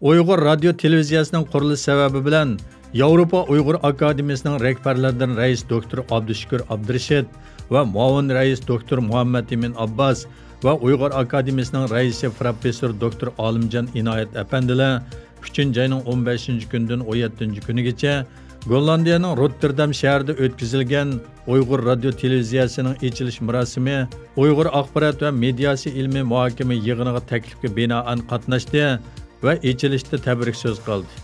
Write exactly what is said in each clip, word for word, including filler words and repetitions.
ئۇيغۇر رادىيو تېلېۋىزىيەسىنىڭ قۇرۇلۇشى سەۋەبى بلەن ياۋروپا ئۇيغۇر ئاكادېمىيىسىنىڭ رەھبەرلىرىدىن رەئىس دوكتور ئابدۇشۈكۈر ئابدۇرېشىت ۋە مۇئاۋىن رەئىس دوكتور مۇھەممەتئىمىن ئابباس ۋە ئۇيغۇر ئاكادېمىيىسىنىڭ رەئىسى پروفېسسور دوكتور ئالىمجان ئىنايەت ئەپەندىلەر ئۈچىنچى ئاينىڭ ئون بەشىنچى كۈنىدىن ئون يەتتىنچى كۈنىگىچە گوللاندىيەنىڭ روتتېردام شەھىرىدە ئۆتكۈزۈلگەن ئۇيغۇر رادىيو تېلېۋىزىيەسىنىڭ ئېچىلىش مۇراسىمى ئۇيغۇر ئاخبارات ۋە مېدىياسى ئىلمىي مۇھاكىمە يىغىنىغا تەكلىپكە بىنائەن قاتناشتى ۋە ئېچىلىشتا تەبرىك سۆز قىلدى.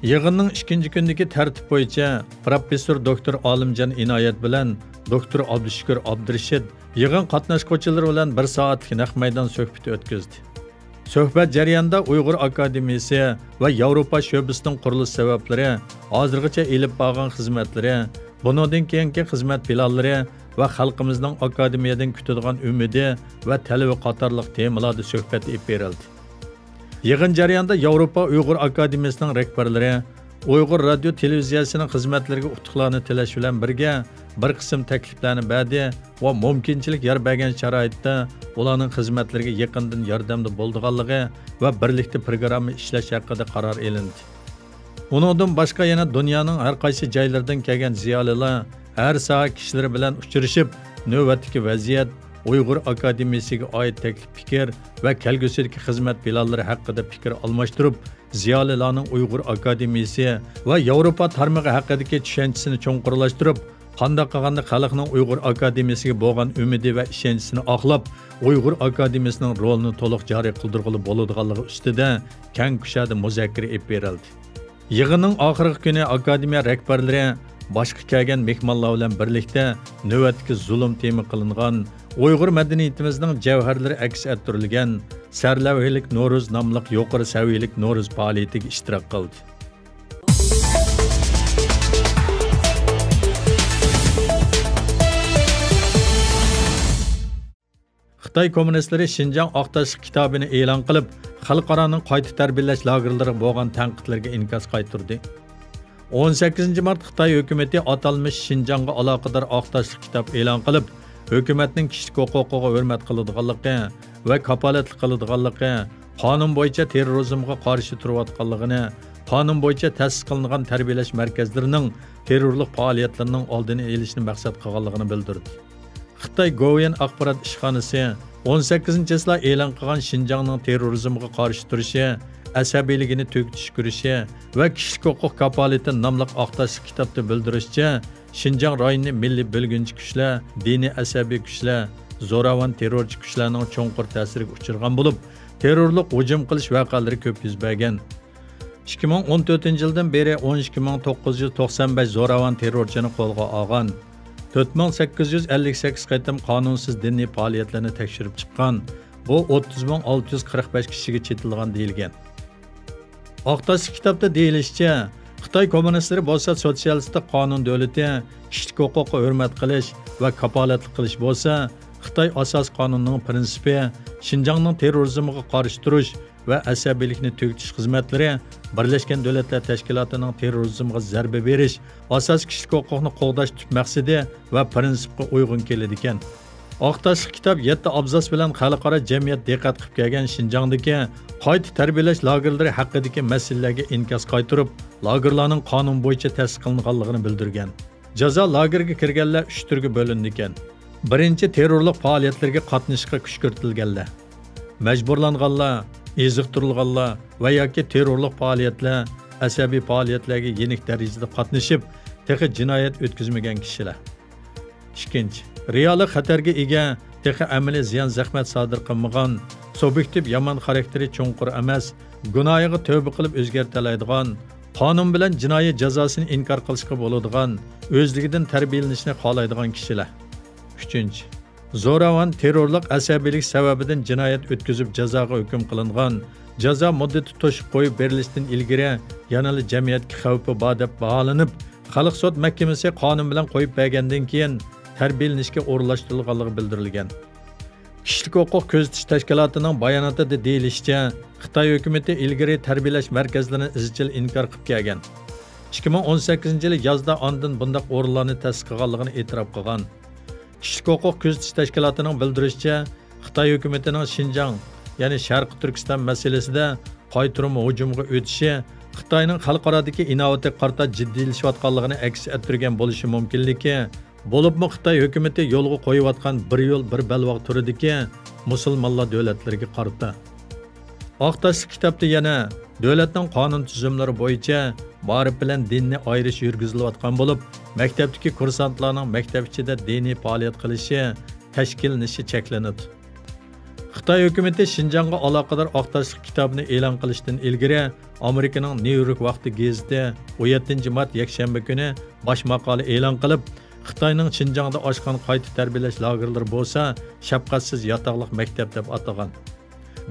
يىغىننىڭ ئىككىنچى كۈنىدىكى تەرتىپ بويىچە پروفېسسور دوكتور ئالىمجان ئىنايەت بىلەن دوكتور ئابدۇشۈكۈر ئابدۇرېشىت يىغىن قاتناشقۇچىلىرى بىلەن بىر سائەتلىك نەق مەيدان سۆھبىتى ئۆتكۈزدى. سۆھبەت جەريانىدا ئۇيغۇر ئاكادېمىيىسى ۋە ياۋروپا شۆبىسىنىڭ قۇرۇلۇش سەۋەبلىرى، ھازىرغىچە ئېلىپ بارغان خىزمەتلىرى، بۇنىڭدىن كېيىنكى خىزمەت پىلانلىرى ۋە خەلقىمىزنىڭ ئاكادېمىيەدىن كۈتىدىغان ئۈمىدى ۋە تەلىپى قاتارلىق تېمىلاردا سۆھبەت ئېلىپ بېرىلدى. يىغىن جەريانىدا ياۋروپا ئۇيغۇر ئاكادېمىيىسىنىڭ رەھبەرلىرى ئۇيغۇر رادىيو تېلېۋىزىيەسىنىڭ خىزمەتلىرىگە ئۇتۇقلارنى تىلەش بىلەن بىرگە، بىر قىسىم تەكلىپلەرنى بەردى ۋە مۇمكىنچىلىك يار بەرگەن شارائىتتا ئۇلارنىڭ خىزمەتلىرىگە يېقىندىن ياردەمدە بولىدىغانلىقى ۋە بىرلىكتە پروگرامما ئىشلەش ھەققىدە قارار ئېلىندى. ئۇنىڭدىن باشقا يەنە دۇنيانىڭ ھەر قايسى جايلىرىدىن كەلگەن زىيالىيلار ھەر ساھە كىشىلىرى بىلەن ئۇچرىشىپ، نۆۋەتتىكى ۋەزىيەت، ئۇيغۇر ئاكادېمىيىسىگە ئائىت تەكلىپ پىكىر ۋە كەلگۈسىدىكى خىزمەت پىلانلىرى ھەققىدە پىكىر ئالماشتۇرۇپ، زىيالىيلارنىڭ ئۇيغۇر ئاكادېمىيىسى ۋە ياۋروپا تارمىقى ھەققىدىكى چۈشەنچىسىنى چوڭقۇرلاشتۇرۇپ، قانداق قىلغاندا خەلقنىڭ ئۇيغۇر ئاكادېمىيىسىگە بولغان ئۈمىدى ۋە ئىشەنچىسىنى ئاقلاپ، ئۇيغۇر ئاكادېمىيىسىنىڭ رولىنى تولۇق جارى قىلدۇرغىلى بولىدىغانلىقى ئۈستىدە كەڭ كۇشادە مۇزاكىرە ئېلىپ بېرىلدى. يىغىننىڭ ئاخىرقى كۈنى ئاكادېمىيە رەھبەرلىرى باشقا كەلگەن مېھمانلار بىلەن بىرلىكتە نۆۋەتتىكى زۇلۇم تېما قىلىنغان ئۇيغۇر مەدەنىيىتىمىزنىڭ جەۋھەرلىرى ئەكس ئەتتۈرۈلگەن سەرلەۋھىلىك نورۇز ناملىق يۇقىرى سەۋىيەلىك نورۇز پائالىيىتىگە ئىشتىراك قىلدى. خىتاي كوممۇنىستلىرى شىنجاڭ ئاق تاشلىق كىتابىنى ئېلان قىلىپ، خەلقئارانىڭ قايتا تەربىيەلەش لاگېرلىرىغا بولغان تەنقىدلىرىگە ئىنكاس قايتۇردى. ئون سەككىزىنچى مارت خىتاي ھۆكۈمىتى ئاتالمىش شىنجاڭغا ئالاقىدار ئاق تاشلىق كىتاب ئېلان قىلىپ، ھۆكۈمەتنىڭ كىشىلىك ھوقۇقىغا ھۆرمەت قىلىدىغانلىقى ۋە كاپالەتلىك قىلىدىغانلىقى، قانۇن بويىچە تېررورىزمغا قارشى تۇرۇۋاتقانلىقىنى، قانۇن بويىچە تەسىس قىلىنغان تەربىيەلەش مەركەزلىرىنىڭ تېررورلۇق پائالىيەتلىرىنىڭ ئالدىنى ئېلىشنى مەقسەت قىلغانلىقىنى بىلدۈردى. خىتاي گوۋۇيۈەن ئاخبارات ئىشخانىسى ئون سەككىزىنچى چېسلا ئېلان قىلغان شىنجاڭنىڭ تېررورىزمغا قارشى تۇرۇشى، ئەسەبىيلىكىنى تۈگىتىش كۈرىشى ۋە كىشىلىك ھوقۇق كاپالىتى ناملىق ئاق تاشلىق كىتابتا بىلدۈرۈشىچە، شىنجاڭ رايونى مىللىي بۆلگۈنچى كۈچلەر، دىنىي ئەسەبىي كۈچلەر، زوراۋان تېررورچى كۈچلەرنىڭ چوڭقۇر تەسىرىگە ئۇچرىغان بولۇپ، تېررورلۇق ھۇجۇم قىلىش ۋەقەلىرى كۆپ يۈز بەرگەن. ئىككى مىڭ ئون تۆتىنچى يىلدىن بېرى ئون ئىككى مىڭ توققۇز يۈز توقسان بەش زوراۋان تېررورچىنى قولغا ئالغان. تۆت مىڭ سەككىز يۈز ئەللىك سەككىز قېتىم قانۇنسىز دىنىي پائالىيەتلەرنى تەكشۈرۈپ چىققان. بۇ ئوتتۇز مىڭ ئالتە يۈز قىرىق بەش كىشىگە چېتىلغان دېيىلگەن. ئاق تاشلىق كىتابتا دېيىلىشىچە، خىتاي كوممۇنىستلىرى بولسا سوتسىيالىستىك قانۇن دۆلىتى، كىشىلىك ھوقۇققا ھۆرمەت قىلىش ۋە كاپالەتلىك قىلىش بولسا، خىتاي ئاساسىي قانۇنىنىڭ پىرىنسىپى، شىنجاڭنىڭ تېررورىزمغا قارشى تۇرۇش ۋە ئەسەبىيلىكنى تۈگىتىش خىزمەتلىرى بىرلەشكەن دۆلەتلەر تەشكىلاتىنىڭ تېررورىزمغا زەربە بېرىش، ئاساسىي كىشىلىك ھوقۇقنى قوغداش تۈپ مەقسىتى ۋە پىرىنسىپقا ئۇيغۇن كېلىدىكەن. ئاق تاشلىق كىتاب يەتتە ئابزاس بىلەن خەلقئارا جەمئىيەت دىققەت قىلىپ كەلگەن شىنجاڭدىكى قايتا تەربىيەلەش لاگېرلىرى ھەققىدىكى مەسىلىلەرگە ئىنكاس قايتۇرۇپ، لاگېرلارنىڭ قانۇن بويىچە تەسىس قىلىنغانلىقىنى بىلدۈرگەن. جازا لاگېرىغا كىرگەنلەر ئۈچ تۈرگە بۆلۈنىدىكەن. بىرىنچى، تېررورلۇق پائالىيەتلىرىگە قاتنىشىشقا كۈشكۈرتۈلگەنلەر. مەجبۇرلانغانلار، ئېزىقتۇرۇلغانلار ۋە ياكى تېررورلۇق پائالىيەتلەر، ئەسەبىي پائالىيەتلەرگە يېنىك دەرىجىدە قاتنىشىپ، تېخى جىنايەت ئۆتكۈزمىگەن كىشىلەر. ئىككىنچى، رېئاللىق خەتەرگە ئىگە، تېخى ئەمەلىي زىيان زەخمەت سادىر قىلمىغان، سۇبيېكتىپ يامان خاراكتېرى چوڭقۇر ئەمەس، گۇناھىغا تۆبە قىلىپ ئۆزگەرتەلەيدىغان، قانۇن بىلەن جىنايى جازاسىنى ئىنكار قىلىشقا بولىدىغان، ئۆزلۈكىدىن تەربىيەلىنىشنى خالايدىغان كىشىلەر. ئۈچىنچى، زوراۋان، تېررورلۇق، ئەسەبىيلىك سەۋەبىدىن جىنايەت ئۆتكۈزۈپ جازاغا ھۆكۈم قىلىنغان، جازا مۇددىتى توشۇپ قويۇپ بېرىلىشتىن ئىلگىرى يەنىلا جەمئىيەتكە خەۋپى بار دەپ باھالىنىپ، خەلق سوت مەھكىمىسى قانۇن بىلەن قويۇپ بەرگەندىن كېيىن تەربىيەلىنىشكە ئورۇنلاشتۇرۇلغانلىقى بىلدۈرۈلگەن. كىشىلىك ھوقۇق كۆزىتىش تەشكىلاتىنىڭ باياناتىدا دېيىلىشىچە، خىتاي ھۆكۈمىتى ئىلگىرى تەربىيەلەش مەركەزلىرىنى ئىزچىل ئىنكار قىلىپ كەلگەن. ئىككى مىڭ ئون سەككىزىنچى يىلى يازدا ئاندىن بۇنداق ئورۇنلارنى تەسىس قىلغانلىقىنى ئېتىراپ قىلغان. كىشىلىك ھوقۇق كۆزىتىش تەشكىلاتىنىڭ بىلدۈرۈشىچە، خىتاي ھۆكۈمىتىنىڭ شىنجاڭ، يەنى شەرقىي تۈركىستان مەسىلىسىدە قايتۇرما ھۇجۇمغا ئۆتۈشى خىتاينىڭ خەلقئارادىكى ئىناۋىتىگە قارىتا جىددىيلىشىۋاتقانلىقىنى ئەكس ئەتتۈرگەن بولۇشى مۇمكىنلىكى، بولۇپمۇ خىتاي ھۆكۈمىتى يولغا قويۇۋاتقان بىر يول، بىر بەلباغ تۈرىدىكى مۇسۇلمانلار دۆلەتلىرىگە قارىتا. ئاق تاشلىق كىتابتا يەنە دۆلەتنىڭ قانۇن تۈزۈملىرى بويىچە مائارىپ بىلەن دىننى ئايرىش يۈرگۈزۈلۈۋاتقان بولۇپ، مەكتەپتىكى كۇرسانتلارنىڭ مەكتەپ ئىچىدە دىنىي پائالىيەت قىلىشى، تەشكىللىنىشى چەكلىنىدۇ. خىتاي ھۆكۈمىتى شىنجاڭغا ئالاقىدار ئاق تاشلىق كىتابنى ئېلان قىلىشتىن ئىلگىرى، ئامېرىكىنىڭ نيۇ يورك ۋاقتى گېزىتى ئون يەتتىنچى مارت يەكشەنبە كۈنى باش ماقالە ئېلان قىلىپ، خىتاينىڭ شىنجاڭدا ئاچقان قايتا تەربىيەلەش لاگېرلىرى بولسا شەپقەتسىز ياتاقلىق مەكتەپ دەپ ئاتىغان.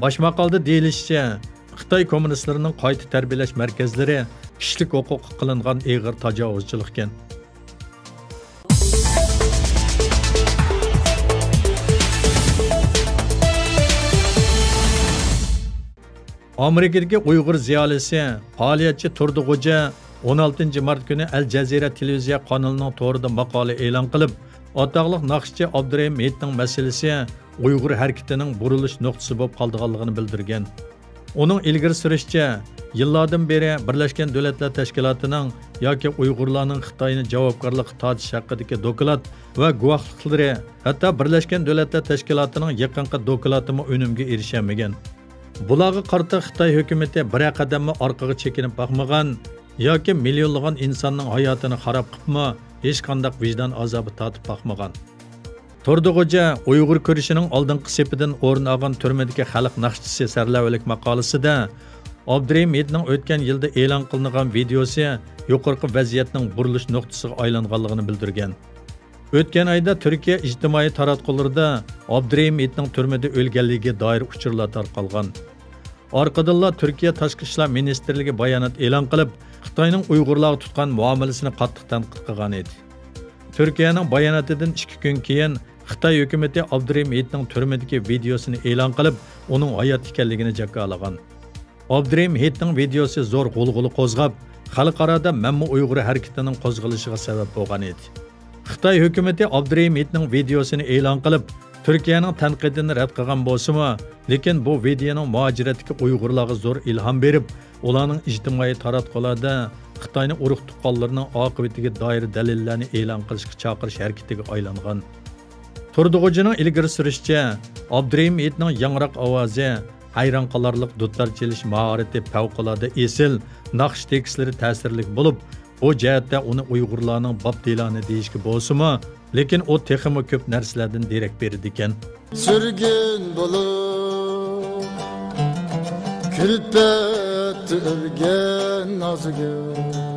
باش ماقالىدا دېيىلىشىچە، خىتاي كوممۇنىستلىرىنىڭ قايتا تەربىيەلەش مەركەزلىرى كىشىلىك ھوقۇققا قىلىنغان ئېغىر تاجاۋۇزچىلىق ئىكەن. ئامېرىكىدىكى ئۇيغۇر زىيالىيسى، پائالىيەتچى تۇردى غوجا ئون ئالتىنچى مارت كۈنى ئەل جەزىرە تېلېۋىزىيە قانىلىنىڭ تورىدا ماقالە ئېلان قىلىپ، ئاتاقلىق ناخشىچى ئابدۇرېھىم ھېيتنىڭ مەسىلىسى ئۇيغۇر ھەرىكىتىنىڭ بۇرۇلۇش نۇقتىسى بولۇپ قالىدىغانلىقىنى بىلدۈرگەن. ئۇنىڭ ئىلگىرى سۈرۈشىچە، يىللاردىن بېرى بىرلەشكەن دۆلەتلەر تەشكىلاتىنىڭ ياكى ئۇيغۇرلارنىڭ خىتاينى جاۋابكارلىققا تارتىش ھەققىدىكى دوكلات ۋە گۇۋاھلىقلىرى، ھەتتا بىرلەشكەن دۆلەتلەر تەشكىلاتىنىڭ يېقىنقى دوكلاتىمۇ ئۈنۈمگە ئېرىشەلمىگەن. بۇلارغا قارىتا خىتاي ھۆكۈمىتى بىرەر قەدەممۇ ئارقىغا چېكىنىپ باقمىغان ياكى مىليونلىغان ئىنساننىڭ ھاياتىنى خاراب قىپمۇ، ھېچقانداق ۋىجدان ئازابى تارتىپ باقمىغان. تۇردى غوجا ئۇيغۇر كۈرىشىنىڭ ئالدىنقى سېپىدىن ئورۇن ئالغان تۈرمىدىكى خەلق ناخشىچىسى سەرلەۋھىلىك ماقالىسىدە، ئابدۇرېھىم ھېيتنىڭ ئۆتكەن يىلدا ئېلان قىلىنغان ۋىدېئوسى يۇقىرىقى ۋەزىيەتنىڭ بۇرۇلۇش نۇقتىسىغا ئايلانغانلىقىنى بىلدۈرگەن. ئۆتكەن ئايدا تۈركىيە ئىجتىمائىي تاراتقۇلىرىدا ئابدۇرېھىم ھېيتنىڭ تۈرمىدە ئۆلگەنلىكىگە دائىر ئۇچۇرلار تارقالغان. ئارقىدىنلا تۈركىيە تاشقى ئىشلار مىنىستىرلىكى بايانات ئېلان قىلىپ، خىتاينىڭ ئۇيغۇرلارغا تۇتقان مۇئامىلىسىنى قاتتىق تەنقىد قىلغان ئىدى. تۈركىيەنىڭ باياناتىدىن ئىككى كۈن كېيىن، خىتاي ھۆكۈمىتى ئابدۇرېھىم ھېيتنىڭ تۈرمىدىكى ۋىدېئوسىنى ئېلان قىلىپ، ئۇنىڭ ھايات ئىكەنلىكىنى جاكارلىغان. ئابدۇرېھىم ھېيتنىڭ ۋىدېئوسى زور غۇلغۇلا قوزغاپ، خەلقئارادا مەنمۇ ئۇيغۇر ھەرىكىتىنىڭ قوزغىلىشىغا سەۋەب بولغان ئىدى. خىتاي ھۆكۈمىتى ئابدۇرېھىم ھېيتنىڭ ۋىدېئوسىنى ئېلان قىلىپ، تۈركىيەنىڭ تەنقىدىنى رەت قىلغان بولسىمۇ، لېكىن بۇ ۋىدېئونىڭ مۇھاجىرەتتىكى ئۇيغۇرلارغا زور ئىلھام بېرىپ، ئۇلارنىڭ ئىجتىمائىي تاراتقۇلاردا خىتاينى ئۇرۇق تۇغقانلىرىنىڭ ئاقىۋىتىگە دائىر دەلىللەرنى ئېلان قىلىشقا چاقىرىش ھەرىكىتىگە ئايلانغان. تۇردى غوجىنىڭ ئىلگىرى سۈرۈشىچە، ئابدۇرېھىم ھېيتنىڭ ياڭراق ئاۋازى، ھەيران قالارلىق دۇتار چېلىش ماھارىتى پەۋقۇلئاددە ئېسىل، ناخشا تېكىستلىرى تەسىرلىك بولۇپ، بۇ جەھەتتە ئۇنى ئۇيغۇرلارنىڭ باب دىلانى دېيىشكە بولسىمۇ، لېكىن ئۇ تېخىمۇ كۆپ نەرسىلەردىن دېرەك بېرىدىكەن. سۈرگۈن بولۇپ، كۈلپەتتە ئۆلگەن نازۇگۈل.